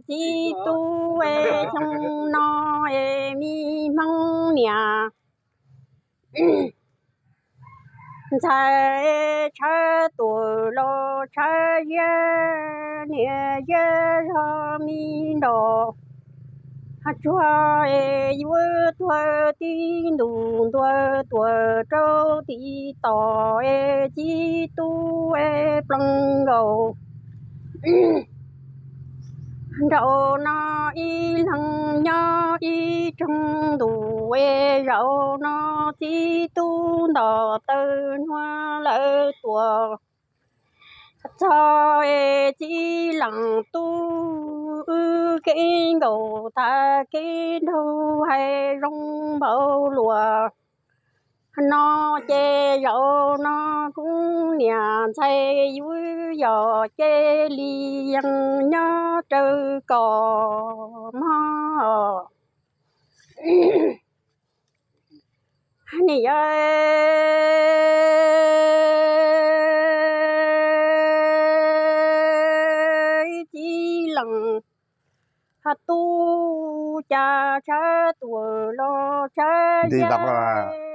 txiv tub es xyoo no es me Hmoob niam ntxhais tshawb tuam los tshawb ziab niam ziab zog me nrog tsuag es yuav tuag tib ntus ntuag tuam rau tim tom es txiv tub es ploog nkaus nraum no ib leeg nyob ib roog ntus es zaum no txiv tub ntom taw hnua lawv tuam txog es txiv leej tub wb kev nkaus tas kev nraug hais zoo npaum luaj no ces zaum no kuv niam ntxhais yuav yog cia li yees nyob raws kom mog. Niam yau txiv leej tub cas tshawb tuam los tshawb ziab